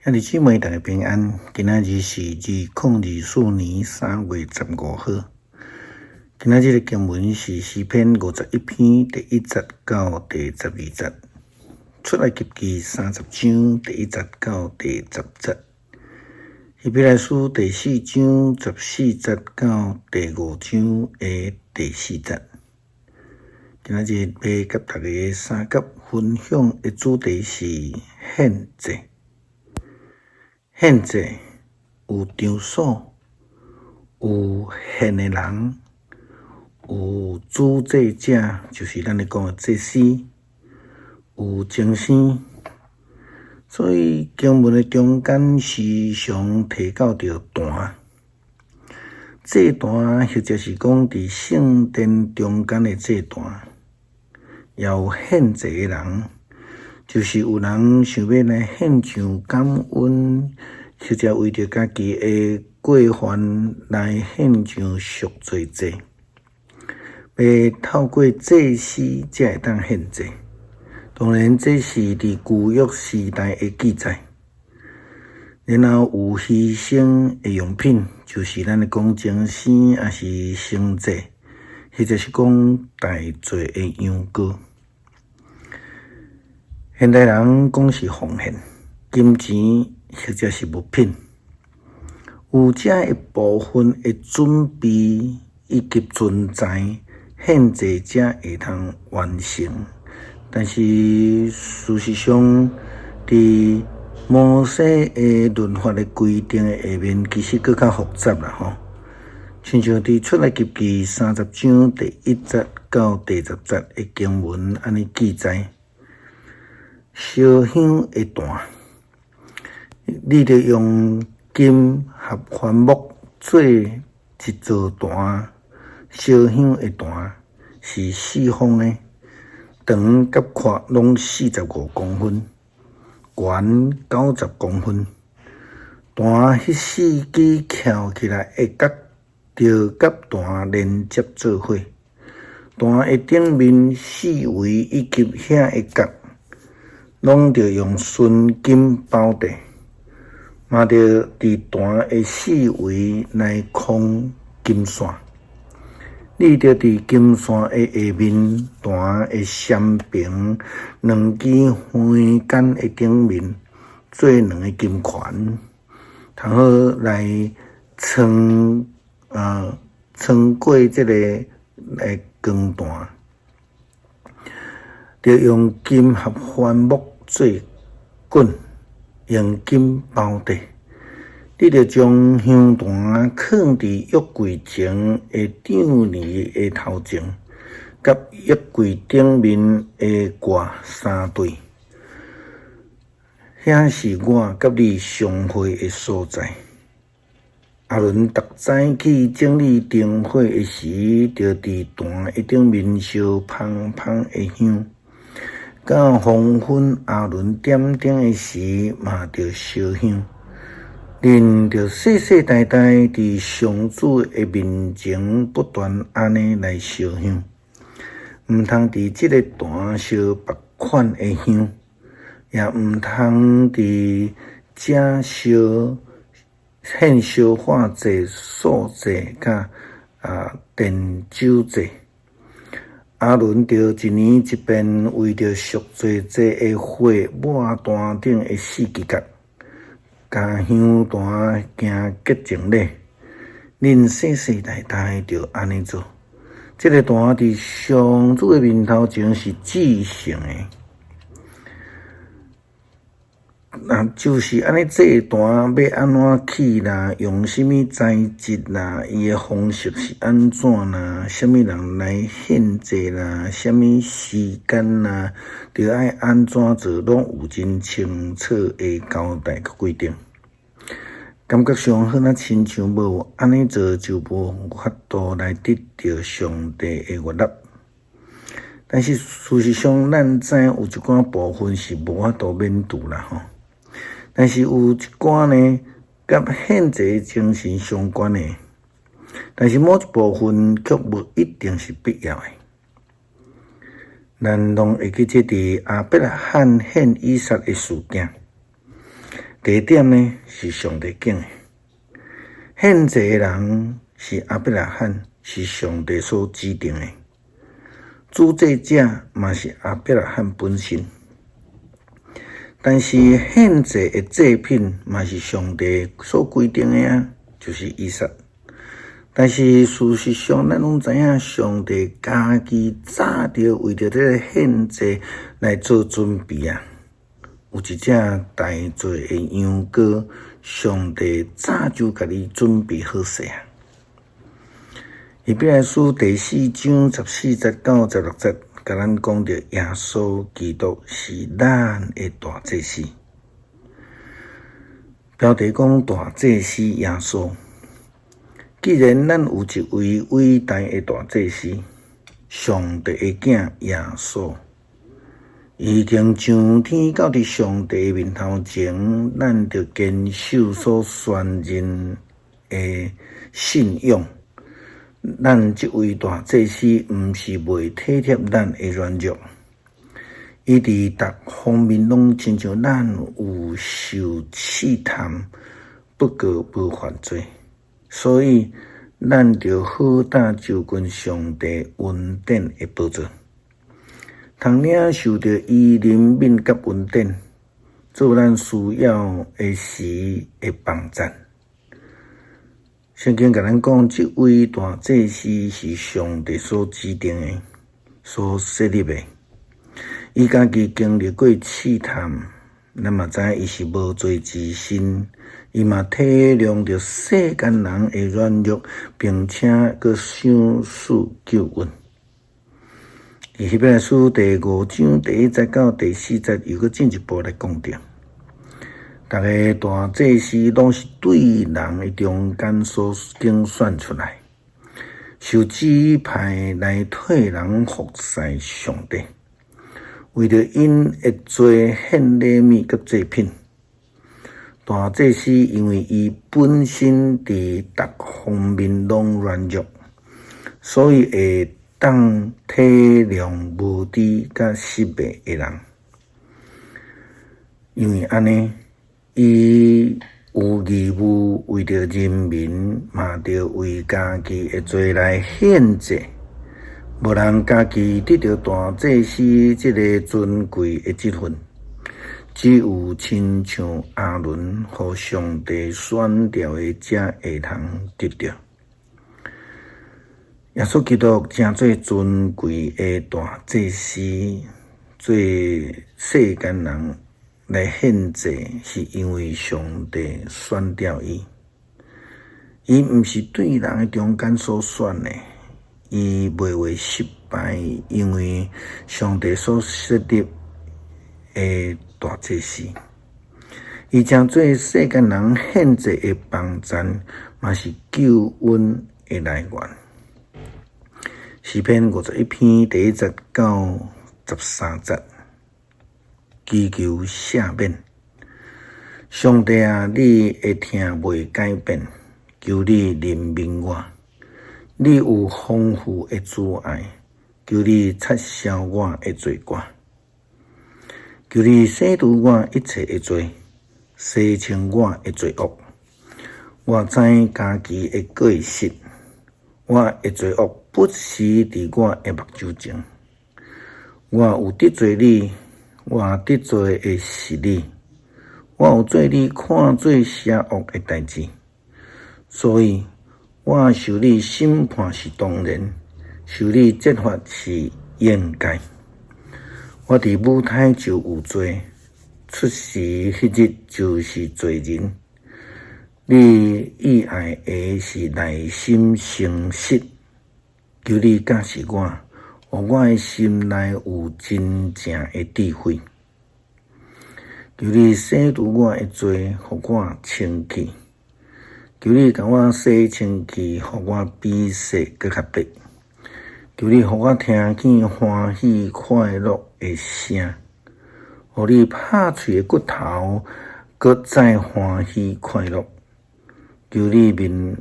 兄弟姊妹，大家平安。今仔日是2024年3月15號。今仔日的經文是詩篇51篇第1節到第12節，出埃及記30章第1節到第10節，希伯來書第4章14節到第5章的第4節。今仔日欲佮大家相佮分享的主題是獻祭。獻祭有場所，有獻的人，有主祭者，就是咱咧講的祭司，有鐘聲。所以經文的中間時常提到著壇，祭壇或者是講佇聖殿中間的祭壇，也有獻祭的人。就是有人想欲來獻上感恩，或者為著家己的過犯來獻上贖罪祭，欲透過祭司才會當獻祭。當然，這是佇舊約時代的記載。然後有犧牲的用品，就是咱咧講鐘聲，抑是牲祭，或者是講代罪的羊羔。現代人講是奉獻金錢或者是物品，有這一部分的準備以及存在，獻祭才會通完成。但是事實上，佇摩西的律法的規定的下面，其實閣較複雜啦吼。親像佇出埃及記30章第1節到第10節的經文按呢記載。燒香的壇，你著用金合帆木做一座壇。燒香的壇是四方的，長佮闊攏45公分，懸90公分。壇彼四支翹起來的角，著佮壇連接做伙。壇的頂面四圍以及遐的角，攏著用純金包著，嘛著佇壇的四圍來紘金線。你著佇金線的下面，壇的雙爿兩支橫桿的頂面做兩个金環，通好來穿過這个光壇。著用金合帆木做滾，用金包著。你著將香壇囥佇約櫃前的帳簾的頭前，佮約櫃頂面的蓋相對。遐是我佮你相會的所在。亞倫逐早起整理燈火的時，著佇壇的頂面燒芳芳的香。到黃昏，亞倫點燈的時，嘛著燒香。恁著世世代代佇上主的面前不斷按呢來燒香，毋通佇這个壇燒別款的香，也毋通佇遮燒獻燒化祭、素祭佮奠酒祭。亞倫著一年一遍為著贖罪祭的血抹壇頂的四支角，共香壇行潔淨禮。恁世世代代著按呢做。這个壇佇上主的面頭前是至聖的。若就是按呢祭壇欲按怎起啦，用啥物材質啦，伊的方式是按怎啦，啥物人來獻祭啦，啥物時間啦，著愛按怎做，攏有真清楚的交代佮規定。感覺上好若親像無有按呢做，就無法度來得著上帝的悅納。但是事實上，咱知影有一寡部分是無法度免除啦吼。但是有一寡呢，佮獻祭精神相關的，但是某一部分卻無一定是必要的。咱攏會記這佇亞伯拉罕獻以撒的事件。地點呢是上帝揀的，獻祭的人是亞伯拉罕，是上帝所指定的。主祭者嘛是亞伯拉罕本身，但是獻祭的祭品嘛是上帝所規定的啊，就是以撒。但是事實上，咱攏知影，上帝家己早就為著這个獻祭來做準備啊。有一隻大做的羊羔，上帝早就共伊準備好勢啊。希伯來書第四章十四節到十六節，共咱講著耶穌基督是咱的大祭司。標題講大祭司耶穌。既然咱有一位偉大的大祭司，上帝的囝耶穌，已經上天到佇上帝面頭前，咱著堅守所宣認的信仰。咱這位大祭司毋是袂體貼咱的軟弱，伊佇逐方面攏親像咱有受試探，不過無犯罪，所以咱著好膽就近上帝恩典的寶座，通領受著伊憐憫佮恩典，做咱需要的時的幫贊。聖經共咱講，這位大祭司是上帝所指定的、所設立的。伊家己經歷過試探，咱嘛知伊是無罪之身，伊嘛體諒著世間人的軟弱，並且閣賞賜救恩。佇希伯來書第五章第一節到第四節，又閣進一步來講著。逐个大祭司攏是對人的中間所揀選出來，受指派來替人服侍上帝，為著𪜶的罪獻禮物佮祭品。大祭司因為伊本身佇逐方面攏軟弱，所以會當體諒無知佮失敗的人。因為按呢，伊有義務為著人民，嘛著為家己的罪來獻祭。無人家己得著大祭司這个尊貴的職分，只有親像亞倫予上帝選召的，才會通得著。耶穌基督成做尊貴的大祭司，做世間人來獻祭，是因為上帝選召伊。伊毋是對人的中間所選的，伊袂會失敗，因為上帝所設立的大祭司，伊成做世間人獻祭的幫贊，嘛是救恩的來源。詩篇五十一篇第一節到十三節，祈求赦免。上帝啊，你的疼袂改變，求你憐憫我。你有豐富的慈愛，求你擦消我的罪過。求你洗除我一切的罪，洗清我的罪惡。我知家己的過失，我的罪惡不時佇我的目睭前。我有得罪你，我得罪的是你。我有做你看做邪惡的代誌，所以我受你審判是當然，受你責罰是應該。我佇母胎就有罪，出世彼日就是罪人。你意愛的是內心誠實，求你教示我，予我的心內有真正的智慧。求你洗除我的罪，予我清氣。求你共我洗清氣，予我比雪閣較白。求你予我聽見歡喜快樂的聲，予你拍碎的骨頭閣再歡喜快樂。求你面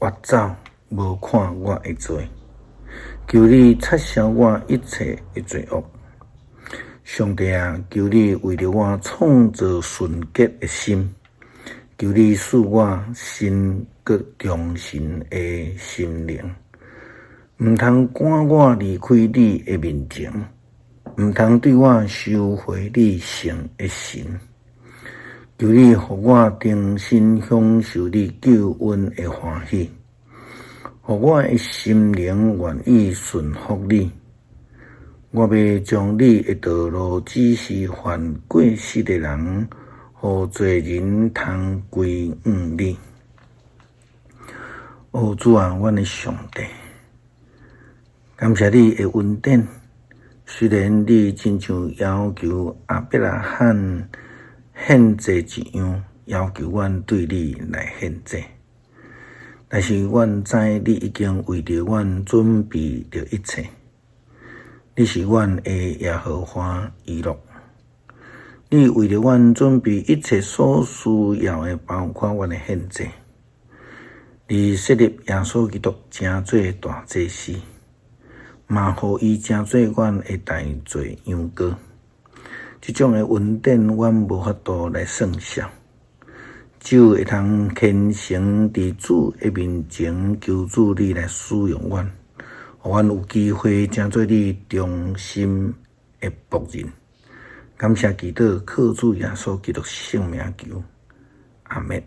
斡走，無看我的罪。求你擦消我一切的罪惡。上帝啊，求你為著我創造純潔的心，求你賜我新閣忠誠的心靈。毋通趕我離開你的面前，毋通對我收回你聖的神。求你予我重新享受你救恩的歡喜，予我的心靈願意順服你。我欲將你的道路指示犯過失的人，予罪人通歸向你。哦，主啊，阮的上帝，感謝你的恩典。雖然你親像要求亞伯拉罕獻祭一樣，要求阮對你來獻祭，但是阮知你已經為著阮準備著一切。你是阮的耶和華以勒，你為著阮準備一切所需要的，包括阮的獻祭。你設立耶穌基督成做大祭司，嘛予伊成做阮的代罪羊羔。這種的恩典，阮無法度來算數。只有會通虔誠佇主的面前，求主你來使用阮，予阮有機會成做你忠心的僕人。感謝祈禱，靠主耶穌基督聖名求，阿們。